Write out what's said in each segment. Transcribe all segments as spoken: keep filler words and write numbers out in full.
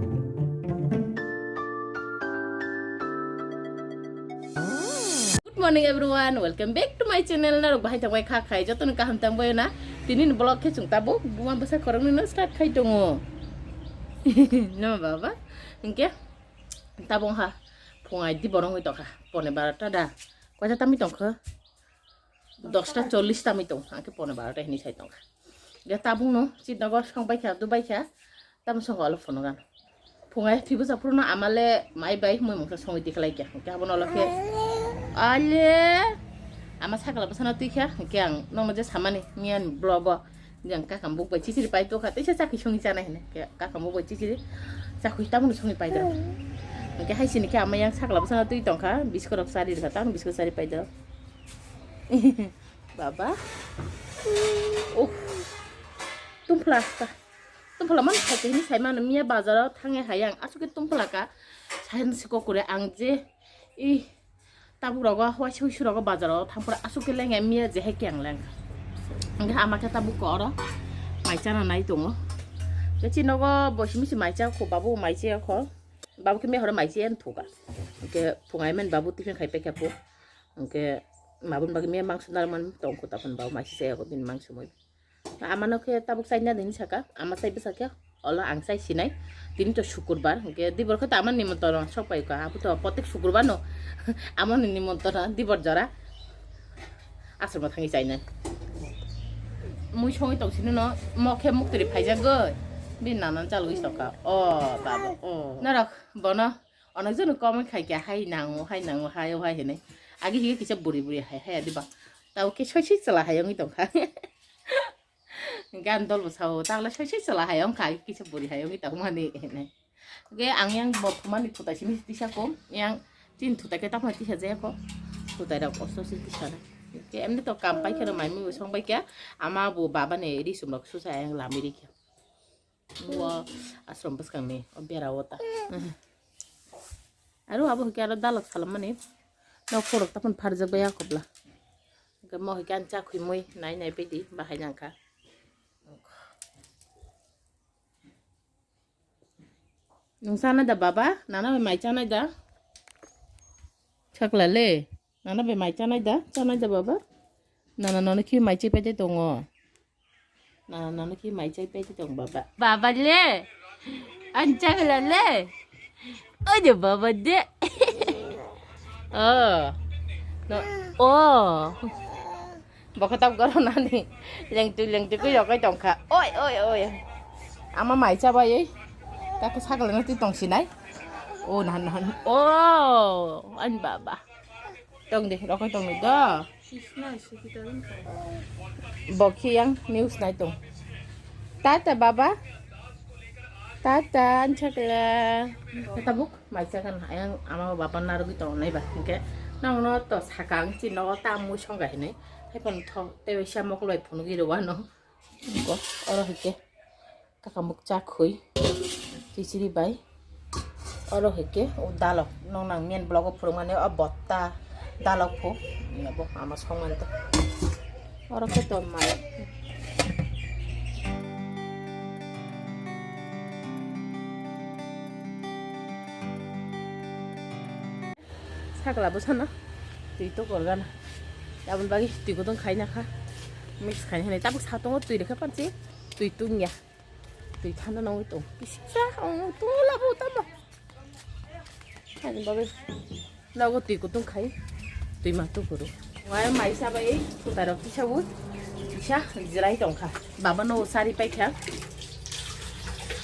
Good morning everyone, welcome back to my channel. Narok bahai tongbai kha khai, jotono kaham tongbai na. Tini ni vlog khe chwng tabuk buma bwsa khoroknwi no start khai tongo. No baba, hwnkhe tabuk ha phungai di borok wngwi tongkha, pone barota da. Koita tamwi tongkha? Dosta chollish tamwi tong, hwnkhe pone barota hinwi sai tongkha. Ge tabuk no chini nogo song bai kha, du bai kha. Tamo songo olo phone gan. Phungai thwibo sa phuru no amale mai bai moi mungsa songwi tikhlai kya. Hwnkhe abono olo khe ale ama sakla bwsano twi kha. Hwnkhe ang nokno je samani miyan blogo. Jang kakam buk bai chichiri pai to kha. Teisa chakhi songi chana hine. Khe kakam buk bai chichiri. Chakhui tamo songwi pai dra. Hwnkhe hai sini khe ama yang sakla bwsano twi tongkha. Biskot rok sari rwkha. Tamo biskot sari pai dra. Baba. Oh. Tumphla ta. Tumphla man khaite hini sai mano miya bazaro thange hai ang asuk tumphla ka. Sai siko kure ang je i tabuk rogo hwai sui sui rogo bazaro thangpura asuk ke lenge miya je hai ke ang leng. Angke ama ke tabuk ko oro mai chana nai tongo. Ke chinogo bosi misi mai cha kho babu mai cha kho. Babu ke me horo mai cha en thuka. Ke phungai men babu tiffin khai pe khe po. Angke mabun bagi me mangsu nar man tong kho tapon babu mai cha ko bin mangsu moi. Amano khe tabuk chaina dini saka, ama chai bwsa khe, olo ang chai sinai, tini to sukurbar, hwnkhe dibor khe to amani nimontron sok pai kha, abo to protek sukurbar no, amoni nimontron dibor jora, aswrwngno thangwi chainai. Mui songwi tong sini no, mo khe muktri phaijagwi, bini nana chalwi sokha, o baba, o. Norok bono, onok jono comment khai kha, hai nango, hai nango, hai o hai hinwi, agi hige kisa buri buri hai, hai adiba, tabo khe soi soi chwla hai wngwi tongkha. Gan dol bo sao, tangla soi soi chwla hai wngkha, kisa buri hai wngwi tongmani hinwi. Ge ang yang bo thumani thutai simi tisa ko, yang tin thutai ke tapma tisa jaya ko, thutai rok osto si tisa na. Ke emni to kam pai khe mai mui song bai kya, ama bo baba ni ri sum rok susa yang lami ri kya. Bo asrom bwskang ni, o bera o ta. Aro abo hwnkhe aro dalok salamani, nok phorok tapon pharjak bai ya kobla. Hwnkhe mo hwnkhe ang cha khwi mui nai nai baidi bahai nang kha. Nwng chanai da baba? Nana bai mai chanai da? Sakla le. Nana bai mai chanai da? Chanai da baba? Nana nono khi mai chai pai de tongo. Nana nono khi mai chai pai de tong baba. Baba le. Ang chakla le. Oye baba de. Oh. No. Oh. Bokhe tab goronani lengtwi lengtwi kwi rokai tongkha. Oi, oi, oi. Ama mai chabai, oi. Tako sakle no twi tongsinai. O, nahan, nahan. O, ani baba. Tong de, rokai tong de. Bokhe yang news nai tong. Tata, baba. Tata, anchakla. Tabuk. Mai cha kan ayang ama baba narwgwi tongnai ba, hwnkhe nokno to saka ang chini nogo ta mui songkha hinwi, haiphano thok tei waisa mokol bai phunugwi rw ano. Oro hwnkhe kakamuk cha khwi chichiri bai, oro hwnkhe o dalok nokno ang main vlog o phwrwngmani o botta dalok phu, abo ama songmani to. Oro khe tonmani. Sakla bwsano twi tokor gana. Aboni bagwi twi kutung khaina kha. Mix khaina hinwi tabuk satungo twi rwkha pansi twi tungya. Twi thanda nangwi tong. Kisa ong tula bo tamo. Ani bagwi. Nogo twi kutung khai, twi ma tukuru. Wai mai sabai, kutarok kisa bo, kisa jirai tongkha. Baba no sari paikha.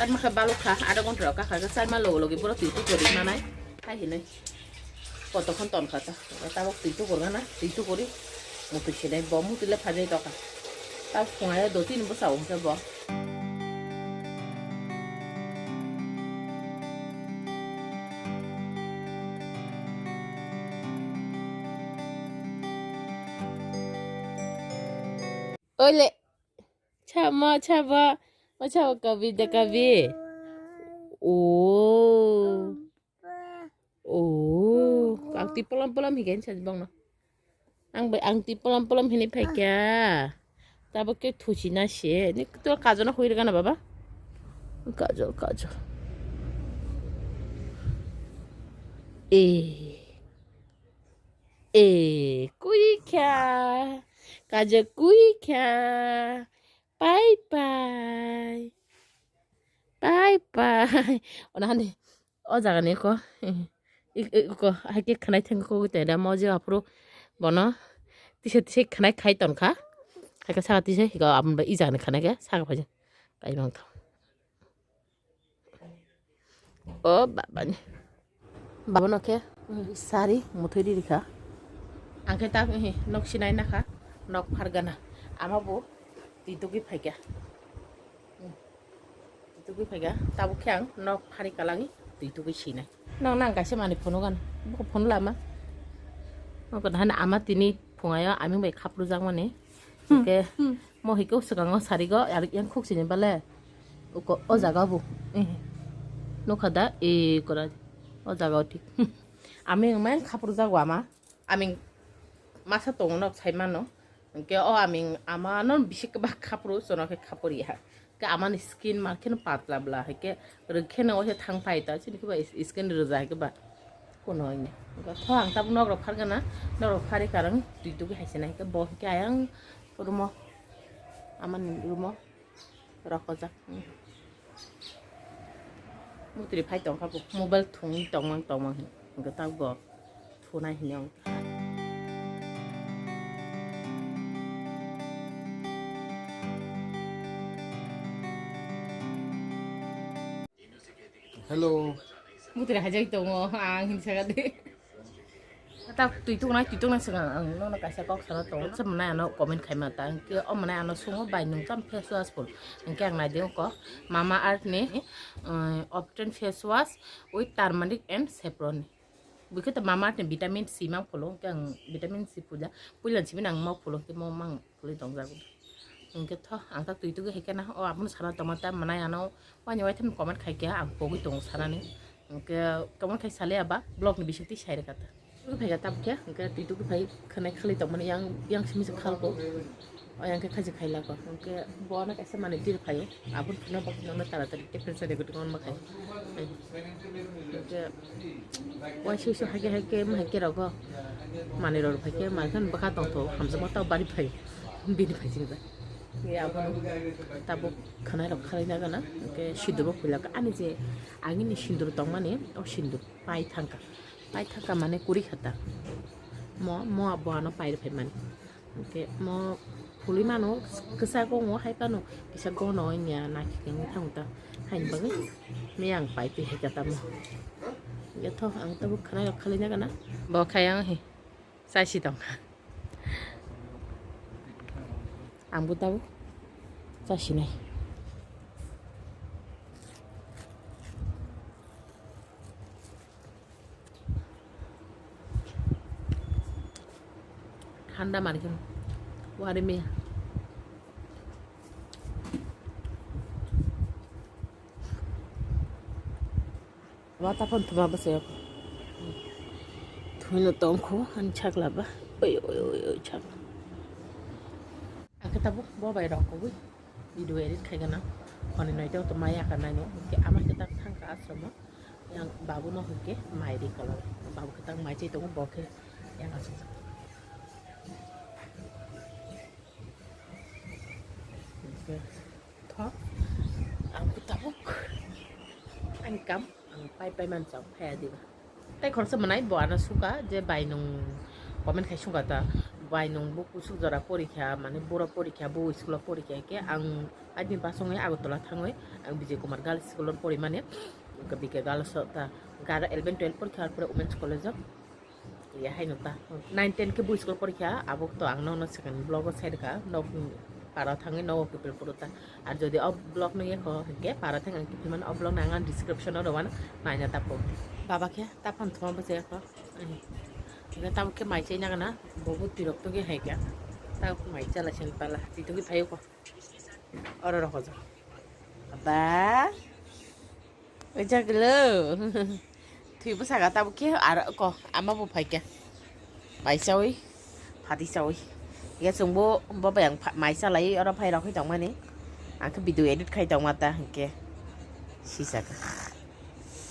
Tar makha balukha, adha ghonta rok kakha, sar ma logo logi boro twi tukuri manai. Hai hinai. Kotokhon tonkha ta. Tabok twi tukur gana, twi tukuri. Mutu sinai, bo mutu le phajai tokha. Tabok phungai do tin bwsa ungkhe bo. Oile. Chama, chama. Ma chama kabi da kabi. Oh. Oh. Ang ti polam polam higen sa bang no. Ang bai ang ti polam polam hini phaikya. Tabok khe thuchi na se. Ni to kajol na huir gana baba. Kajol, kajol. E. E, kui kha. Kaja kui kha. Bye bye. Bye bye. Ona hani. O jaga ni ko. I, i, ko. Hai ke khanai thang ko te da mo je apro. Bono. Tise tise khanai khai ton kha. Hai ke saka tise ko abun ba i jaga ni khanai ke saka phaji. Kai bang tho. O babani. Babano khe sari muthwi riri kha. Ang khe tak, eh, nok sinai nakha, nok phargana. Ama bo twi tugwi phaikha. Twi tugwi phaikha. Tabuk khe ang nok phari kalangwi twi tugwi sinai. Nok nang kaisa manwi phunukgana. Bukho phunuk lama. Nok hana ama tini phungayo aming bai khaprujak mani. Hwnkhe mo hwnkhe swkango sarigo, ar yang khuk sini bale. Uko o jaga bo. Eh. Nukha da, e kora. O jaga o thik. Aming mai khaprujak ama. Aming masa tongo nok sai mano. Hwnkhe o aming ama no bisi kwbak khapru, chono khe khapru ya. Ke amani skin mar kheno patla bla, hai ke rwk kheno o se thang pai ta, chini khe ba is-, skin rwja hai khe ba. Kuno ine. Tho ang tabuk nok rok phar gana, nok rok phari karang twi tugwi hai se nai khe bo khe ayang rumo. Amani rumo rokojak. Mutri phai tong kha bo mobile thung tongmang tongmang hin. Hwnkhe tabuk bo thunai hini ang. Hello. Mutri hajai tongo, ang hinsa gade. Tak twi tuknai, twi tuknai swkang ang nono kaisa kok sana tongo. Chwmwnai ano comment khaima ta. Hwnkhe o mwnai ano sungo bai nung cham face wash phul. Hwnkhe ang naidi oko Mama Earth ni, eh, Obtain face wash with turmeric and saffron. Bwkhe to Mama Earth ni vitamin C mang phulu, hwnkhe ang vitamin C puja. Puila simi nang mau phulu, hwnkhe mo mang phulwi tongjago. Hwnkhe tho, ang tak twi tugwi hai khe na, o abono sana tongma ta mwnai ano, waini waitham comment khai khe ang pogwi tongo sanani. Hwnkhe comment khai sale aba, vlog ni bisingtwi sai rwkha ta. Twi tugwi phai kha tabuk khe, hwnkhe twi tugwi phai khwnai khali tongmani yang, yang simi se khalko. O yang khe khaji khai lako. Hwnkhe bo ano kaisa manwi twi rw phaio. Aboni phunukna bagwi nono tara tari tei prensa ni gotong ma khai. Hwnkhe waisa waisa hai khe hai khe ma hai khe rogo. Manwi rw phai khe manwi khe bwkha tongtho hamjakma tei bari phai. Bini phai sini ba. Hwnkhe abono tabuk khwnai rok khalai na gana. Hwnkhe sindur bo phuilak ani je agini sindur tongmani o sindur pai thangkha. Pai thangkha mane kuri khata. Mo, mo abo ano pai rw phai mani. Hwnkhe mo phulwi mano, kwchak wngo hai phano kisa gono wngya naithok wngwi thango ta. Haini bagwi miyang pai twi hai kha tamo. Hwnkhe tho ang tabuk khwnai rok khali na gana. Bo khai ang he. Chasi tong kha. Ang bo tabuk chasi nai. Thanda mani khe wari miya. Wa ta phone thuma bwswk. Thwino tongkhu ani chakla ba. Oi, oi, oi, oi, chakla. Ang khe tabuk bo bai rok kubui video edit khai gana. Hwnwi noi tei to maya ka nai no. Hwnkhe ama khe tak thang ka asromo. Yang babu no hwnkhe mai ri kola. Babu khe tak mai chai tongo bo khe yang asuk. Hwnkhe tho ang khe tabuk ani kam ang pai pai man chang phaya diba. Tei khoroksa mwnai bo ano sukha je bai nwng comment khai sukha ta, bai nwng bo kusuk jora porikha, mane boro porikha, bo school o porikha, hwnkhe ang adini basongwi Agartala thangwi ang Vijay Kumar Girls School o porimani, hwnkhe B K Girls o ta gara eleven twelve porikha, arpore Women's College o ya haino ta nine ten khe bo school porikha, abo to ang nono second vlog o sai rwkha, nok para thangwi nogo kipil puru ta. Ar jodi o vlog no yakho hwnkhe para thang ang kipil mano, o vlog no ang description o rwmano naina ta po. Baba khe ta phone thuma bwsa yakho. Hwnkhe tabuk khe mai chai nagana, bo bo tirok tongwi hai kha. Tabuk mai chala sen pala, twi tongwi phaio kho. Oro rokho jo. Baba. Ojaglo. Thwi bwsaka tabuk khe aro ko ama bo phaikha. Mai chawi, phati chawi. Ya chwngbo bo bai ang pha-, mai chalai oro phai rokhi tongmani. Ang khe video edit khai tongma ta hwnkhe. Sisaka.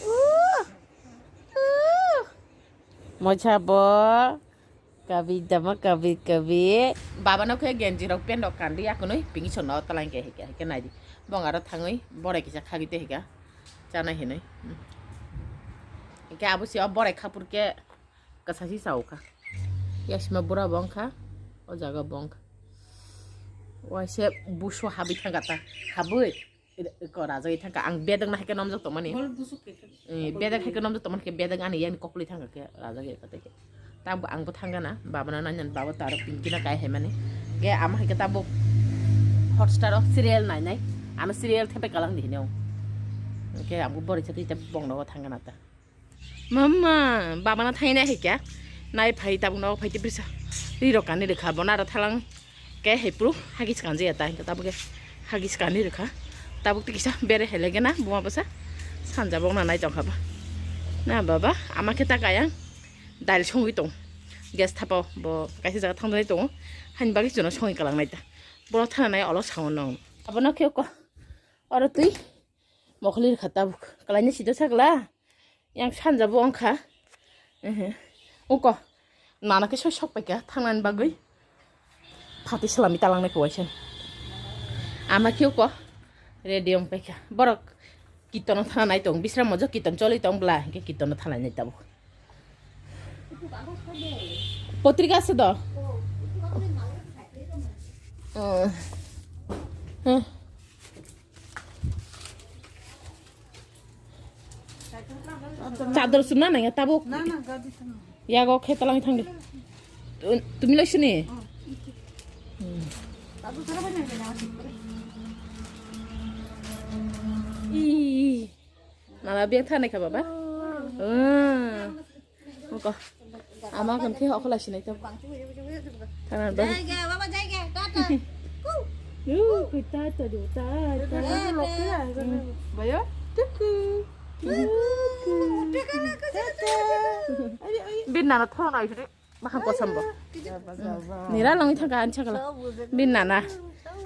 Uh! Uh! Mocha bo kabi dama kabi kabi. Baba no khe genji rok pant rok kandi yakunui pingi sono talai ke hike hike naidi. Bong aro thangui borai kisa khagite hika. Chana hinui. Hike abo si o borai khapur ke kasasi sao kha. Yasima bura bong kha. O jaga bong kha. Waise busu habi thangata. Habui. Ko rajagwi thangkha ang bedek na haikhe nomjak tongmani. Bol busuk khe. Eh, bedek haikhe nomjak tongmani khe bedek ani yang kokli thangkha khe rajagwi kha tei khe. Tabo ang bo thangkha na baba na nainan baba taro pinki na kai hai mani. Khe ama haikhe tabo Hotstar o serial nai nai. Ano serial thepe kalang di hineo. Khe ang bo bori chati te bong no thangkha na ta. Mama, baba na thainai hai kya? Nai phai tabuk no phai tiprisa. Ri rok kani rikha bona ro thalang. Ke hai pru hagi skanje ya tai tabuk ke hagi skani rikha. Tabuk tikisa bere hele gena buma basa. Sanja bok na nai tong khaba. Na baba, ama khe ta kayang. Dail songwi tong. Gas thapa bo kaisa jaga thang dai tong. Hani bagi jono songwi kalang nai ta. Bono thana nai olo sango nong. Abo no khe ko. Oro twi. Mokoli rikha tabuk. Kalai ni sida sakla. Yang sanja bo wngkha. Ehe. Uko. Nana khe soi sok paikha thangnani bagwi. Phati salami talangnai khe waisa. Ama khe uko. Ready wng paikha. Borok kitono thana nai tong. Bisra mojo kiton choli tong bla. Hingke kitono thana nai tabuk. Potrika ase do. Hmm. Hmm. Chador sumna nangya tabuk. Na, na, gadi tang. Yago khe talang thangdi. Tu-, tumi lai sini. Tabuk sara bana na. Ih. Nala biang thanai kha baba. Hmm. Uko. Ama kan khe okhola sinai to. Thanan ba. Jai ga, baba, jai ga, tata. Ku. Yu, ku tata do, tata. Bayo? Tuku. Tuku. Tata. Bin nana thona isri. Bahang kosam bo. Nira longi thangka ancha kala. Bin nana.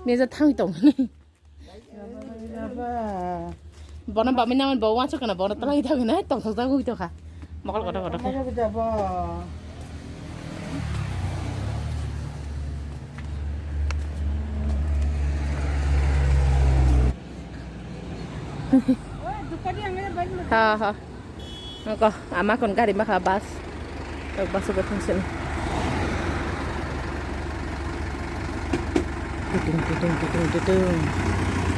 Nija thang tong. Bono bami naman bo wansuk kana bono talai thang na tong thok thok hui tokha. Mokol koto koto khe. Ha ha. Noko, ama kon gari makha bus. Tok bus ugo thang sini. Tutung, tutung, tutung, tutung.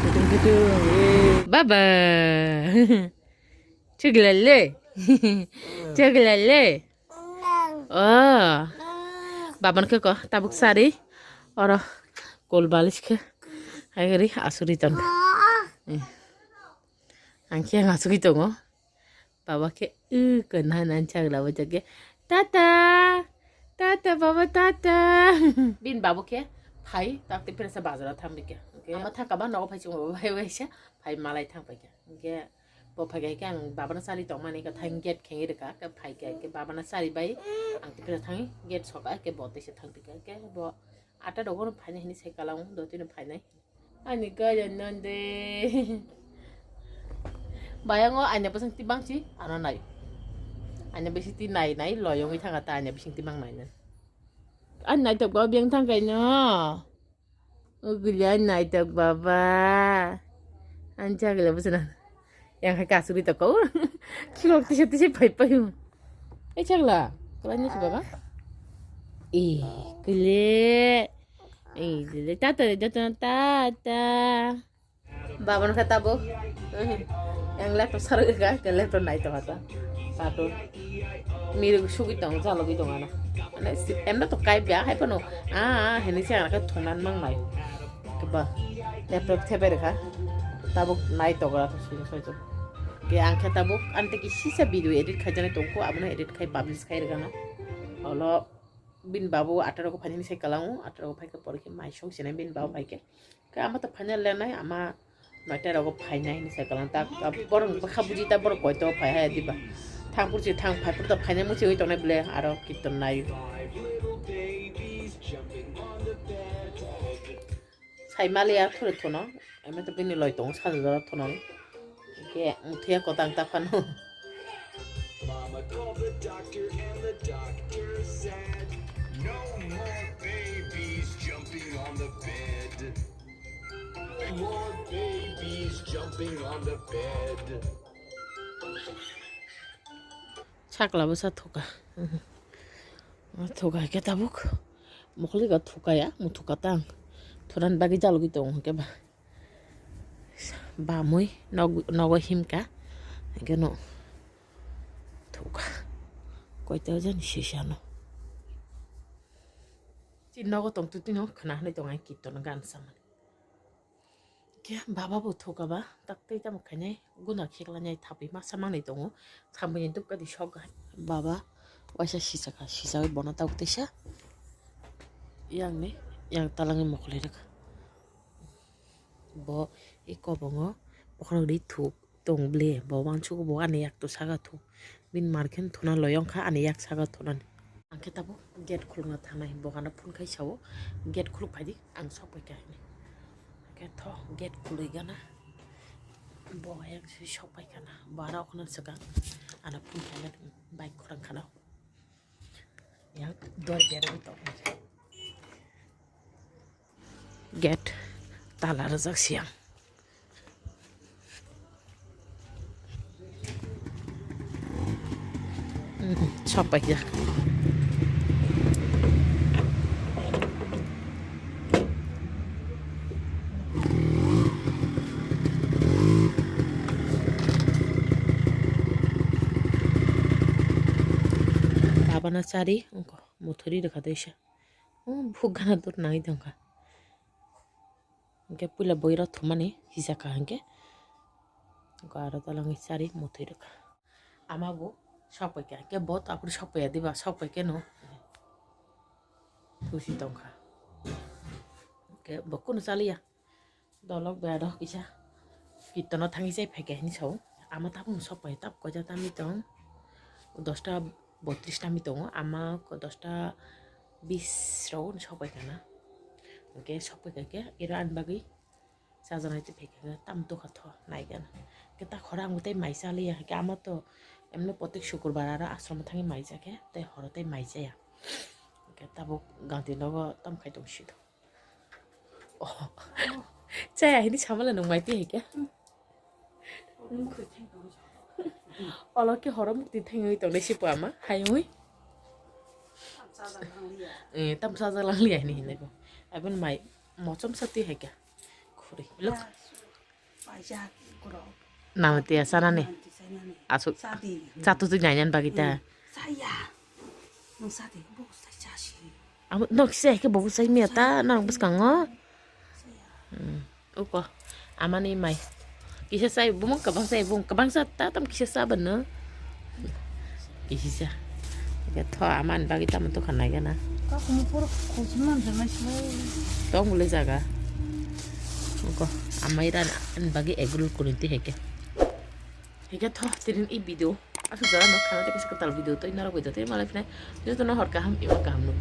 Tutung, tutung. Eh. Baba. Chugilale. Chugilale. Oh. Baban khe ko tabuk sari. Oro kol balis khe. Hai gari asuri ton. Eh. Ang khe ang asugwi tongo. Baba khe, "Ü, kona," hwnwi chakla bo chakhe, "Tata, tata, baba, tata." Bini babo khe phai, tak tei phirasa bazaro thang bikhe. Hwnkhe ama thangkha ba nogo phai chwngbo bai waisa phai malai thang paikha. Hwnkhe bo phaikha khe ang babano chari tongmani khe thang gate khengwi rwkha, khe phaikha khe babano chari bai ang tei phirasa thangwi gate soka khe bo teisa thang bikha. Khe bo ata rogo phainai hinwi sai kala o, dotino phainai. Ani kaya nande. Bayango anya bwswng tibang si ano nai. Anya bisi ti nai nai loyongwi thanga ta anya bising tibang nai nai. Ani naitok ba biyang thang kaino. Uguli ani naitok baba. Ani chagla bwswna. Yang hai kasugwi toko. Khilok tise tise pai pai. Ei chagla. Kala ni si baba. Eh, kile. Ei, lele, tata de, tata, tata. Baba no kata bo. Yang laptop sar ga, ke laptop nai to hata. Tato. Miru sugi tong, jalo gi tong ana. Ane si, emna to kai bia, hai pano. Ah, ah, hene si ana ka thonan mang nai. Keba. Laptop thebe rekha. Tabo nai to gara to sui sui to. Ke ang khe tabo, ante ki sisa video edit khai jani tongko, abono edit khai publish khai rekha na. Olo. Bini babo atarok phainani sai kalango, atarok phaikhe porikhe mai song sinai bini babo phaikhe. Khe ama to phaina lenai, ama noita rogo phainai hinwi sai kalang ta, borok bwkha buji ta borok koito phai hai diba. Thang pursi thang phai purto phainai musi oi tongnai bwle aro kirton nai. Sai maliya thore thono, eme to bini loi tongo sajajak thono. Hingke muthia kotang ta phano. Mama called the doctor and the More babies jumping on the bed. Sakla bwsa thuka. Thuka khe tabuk. Mokoli ga thuka ya, mu thuka tang. Thuran bagi jalgwi tongo hwnkhe ba. Bamwi nog-, nogo himka. Hwnkhe no thuka. Koita jani sisano. Chini nogo tong tu tino khna hwnwi tongo ai kirtono gan samani. Khe baba bo thuka ba, tak tei tamo khainai guna kheklai nai thapwi masa mangnai tongo. Thapwi ni dukka di sok gai. Baba waisa sisaka, sisawi bono tabuk teisa. Yang ni, yang talangwi mokoli rwkha. Bo i kobongo bokhorok ri thuk tong bwle, bo uansuk bo ani yak to saka thuk. Bini mar khe thuna loyong kha ani yak saka thunani. Ang khe tabuk gate khulukna thangnai, bo ano phone khai sao, "Gate khuluk phai di, ang sok pai kha," hinwi. Khe tho gate khului gana, bo ayang swi sok pai khana, bo aro okhno swkang ano phone khaina bike khorang khana. Yang dor berwi tong. Gate tala rwjak siyang. Sok paikha. Babana chari wngkha, muthuri rwkha teisa. O buk gana dur nangwi tongkha. Hwnkhe puila boirok thumani hijak kha hwnkhe. Hwnkhe aro dalangwi chari muthwi rwkha. Ama bo sok paikha, hwnkhe bo tabuk sok paiya diba, sok paikhe no. Thusi tongkha. Hwnkhe bo kunu chaliya. Dolok bai aro kisa. Kirtono thangwi chai phaikha hinwi sao. Ama tabuk sok pai, tabuk koita tamwi tong. Dosta botris tamwi tongo. Ama ko dosta bis rok sok paikha na. Hwnkhe sok paikha khe iro ani bagwi chajaknai tei phaikha khe tam dukha tho naikha na. Khe ta khorang bo tei mai chaliya khe ama to emno protek sukurbar aro ashram thangwi mai cha khe tei horo tei mai chaya. Hwnkhe tabuk ganti nogo tam khai tong si do. Oh. Chaya hinwi samala nwng mai twi hai khe. Olo khe horo mukti thengwi tongnai se po ama, hayungwi. Eh, tam sajak lang liya hinwi hinwi bo. Aboni mai mochom sa twi hai khe. Khuri. Look. Nang tiya sanani. Asuk. Chatu twi nainan bagwi ta. Amo nok se ke bobo sai miya ta nang bwskango. Hmm. Uko. Amani mai. Kisa sai bumung kabang sai bung kabang sa ta tam kisa sa bano. Kisa. Ke tho aman bagi tam to khanai gana. Tong bule jaga. Uko. Amai ran an bagi egg roll kurinti heke. Heke tho tirin i video. Asuk jora no khana tei kaisa kwtal video tei norok bai tei malai phinai. Joto no hor kaham ima kaham nuk.